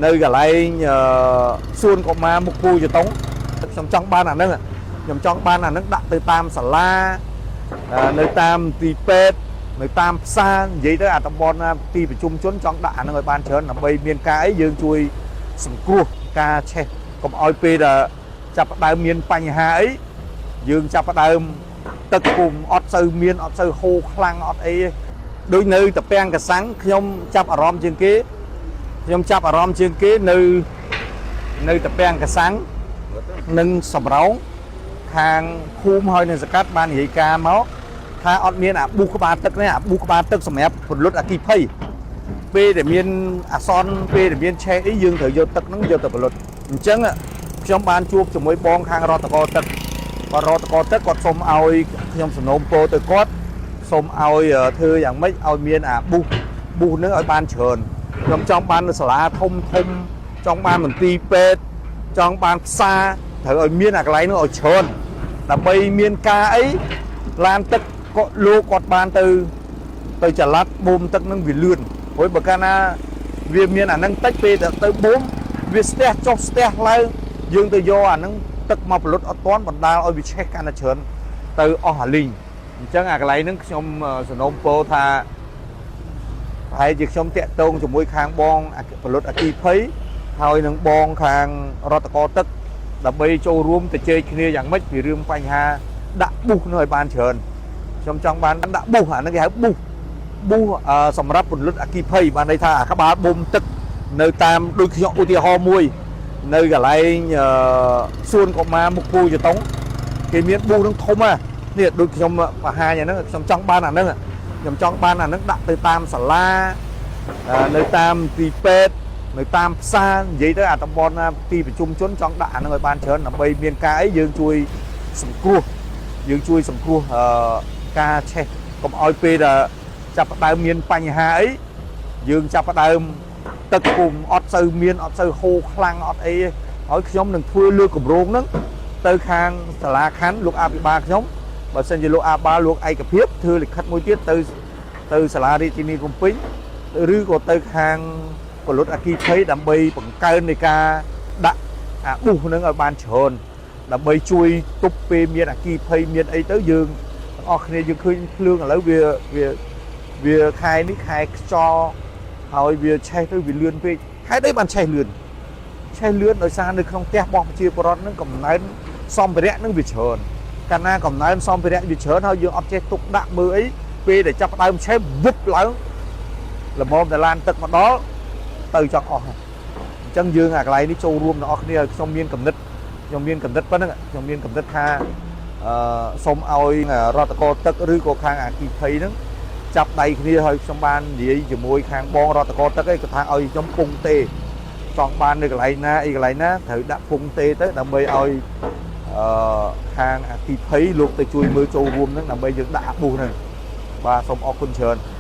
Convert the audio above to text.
នៅកន្លែងសួនកុមារមុខពូជតុងខ្ញុំចង់បានអាហ្នឹងខ្ញុំចង់បានអាហ្នឹងដាក់ទៅតាមសាលានៅតាមទីពេទ្យនៅតាមផ្សារនិយាយទៅអាតំបន់ណាទីប្រជុំជនចង់ដាក់អាហ្នឹងឲ្យបានច្រើនដើម្បីមានការអីយើងជួយសង្គ្រោះការឆេះកុំឲ្យពេលដែលចាប់ផ្ដើមមានបញ្ហាអីយើងចាប់ផ្ដើមទឹកពុំអត់សូវមានអត់សូវហូរខ្លាំងអត់អីទេដូចនៅតាពាំងកសាំងខ្ញុំចាប់អារម្មណ៍ជាងគេខ្ញុំចាប់អារម្មណ៍ជាងគេនៅនៅតាពាំងកសាំងនិងសំរោងខាងភូមិហើយនៅសកាត់បាននិយាយការមកថាអត់មានអាបុះក្បាលទឹកនេះអាបុះក្បាលទឹកសម្រាប់ពន្លត់អគិភ័យពេលដែលមានអាសន្នពេលដែលមានឆេះអីយើងត្រូវយកទឹកហ្នឹងយកទៅផលិតអញ្ចឹងខ្ញុំបានជួបជាមួយបងខាងរដ្ឋកោទឹកគាត់រដ្ឋកោទឹកគាត់សុំឲ្យខ្ញុំសំណូមពរទៅគាត់សុំឲ្យធ្វើយ៉ាងម៉េចឲ្យមានអាបុះបុះហ្នឹងឲ្យបានច្រើនខ្ញុំចង់បាននៅសាលាធំធំចង់បានមន្ទីរពេទ្យចង់បានផ្សារត្រូវឲ្យមានអាកន្លែងហ្នឹងឲ្យច្រើនដើម្បីមានការអីឡានទឹកក៏លោកគាត់បានទៅទៅចល័តបូមទឹកហ្នឹងវាលឿនព្រោះបើកាលណាវាមានអាហ្នឹងតិចពេលទៅបូមវាស្ទះចុះស្ទះឡើងយើងទៅយកអាហ្នឹងទឹកមកផលិតអត់ទាន់បណ្ដាលឲ្យវាឆេះកាន់តែច្រើនទៅអស់អាលីងអញ្ចឹងអាកន្លែងហ្នឹងខ្ញុំសំណូមពរថាប្រហែលជាខ្ញុំតាក់ទងជាមួយខាងបងផលិតអគិភ័យហើយនឹងបងខាងរដ្ឋកោទឹកដើម្បីចូលរួមទៅជែកគ្នាយ៉ាងម៉េចពីរឿងបញ្ហាដាក់បុះនោះឲ្យបានច្រើនខ្ញុំចង់បានដាក់បុះអាហ្នឹងគេហៅបុះបុះសម្រាប់ពលិតអគិភ័យបានន័យថាអាក្បាលបូមទឹកនៅតាមដូចខ្ញុំឧទាហរណ៍មួយនៅកន្លែងសួនកុមារមុខពូជតុងគេមានបុះនឹងធំណានេះដូចខ្ញុំបង្ហាញអាហ្នឹងខ្ញុំចង់បានអាហ្នឹងខ្ញុំចង់បានអាហ្នឹងដាក់ទៅតាមសាលានៅតាមទីពេទ្យនៅតាមផ្សារនិយាយទៅអាតំបន់ណាទីប្រជុំជនចង់ដាក់អាហ្នឹងឲ្យបានច្រើនដើម្បីមានការអីយើងជួយសង្គ្រោះយើងជួយសង្គ្រោះការឆេះកុំឲ្យពេលដែលចាប់ផ្ដើមមានបញ្ហាអីយើងចាប់ផ្ដើមទឹកពុំអត់សូវមានអត់សូវហូរខ្លាំងអត់អីទេហើយខ្ញុំនឹងធ្វើលើគម្រោងហ្នឹងទៅខាងសាលាខណ្ឌលោកអភិបាលខ្ញុំបើសិនជាលោកអភិបាលលោកឯកភាពធ្វើលិខិតមួយទៀតទៅទៅសាលារាជធានីភ្នំពេញឬក៏ទៅខាងពលិតអគិភ័យដើម្បីបង្កើននៃការដាក់អាបុះហ្នឹងឲ្យបានច្រើនដើម្បីជួយទប់ពេលមានអគិភ័យមានអីទៅយើងទាំងអស់គ្នាយើងឃើញភ្លើងឥឡូវវាវាវាខែនេះខែខ្យល់ហើយវាឆេះទៅវាលឿនពេកហេតុអីបានឆេះលឿនឆេះលឿនដោយសារនៅក្នុងផ្ទះរបស់ប្រជាពលរដ្ឋហ្នឹងកំណើនសម្ភារៈហ្នឹងវាច្រើនកាលណាកំណើនសម្ភារៈវាច្រើនហើយយើងអត់ចេះទុកដាក់មើលអីពេលដែលចាប់ផ្ដើមឆេះវឹបឡើងល្មមតែឡានទឹកមកដល់ទៅចង់អស់ហើយអញ្ចឹងយើងអាកន្លែងនេះចូលរួមទាំងអស់គ្នាឲ្យខ្ញុំមានកំណត់ខ្ញុំមានកំណត់ប៉ុណ្្នឹងខ្ញុំមានកំណត់ថាអឺសូមឲ្យរដ្ឋកោទឹកឬក៏ខាងអគិភ័យហ្នឹងចាប់ដៃគ្នាឲ្យខ្ញុំបាននិយាយជាមួយខាងបងរដ្ឋកោទឹកឯងគាត់ថាឲ្យខ្ញុំពងទេចង់បាននៅកន្លែងណាអីកន្លែងណាត្រូវដាក់ពងទេទៅដើម្បីឲ្យអឺខាងអគិភ័យលោកទៅជួយមើលចូលរួមហ្នឹងដើម្បីយើងដាក់អាបុះហ្នឹងបាទសូមអរគុណច្រើន។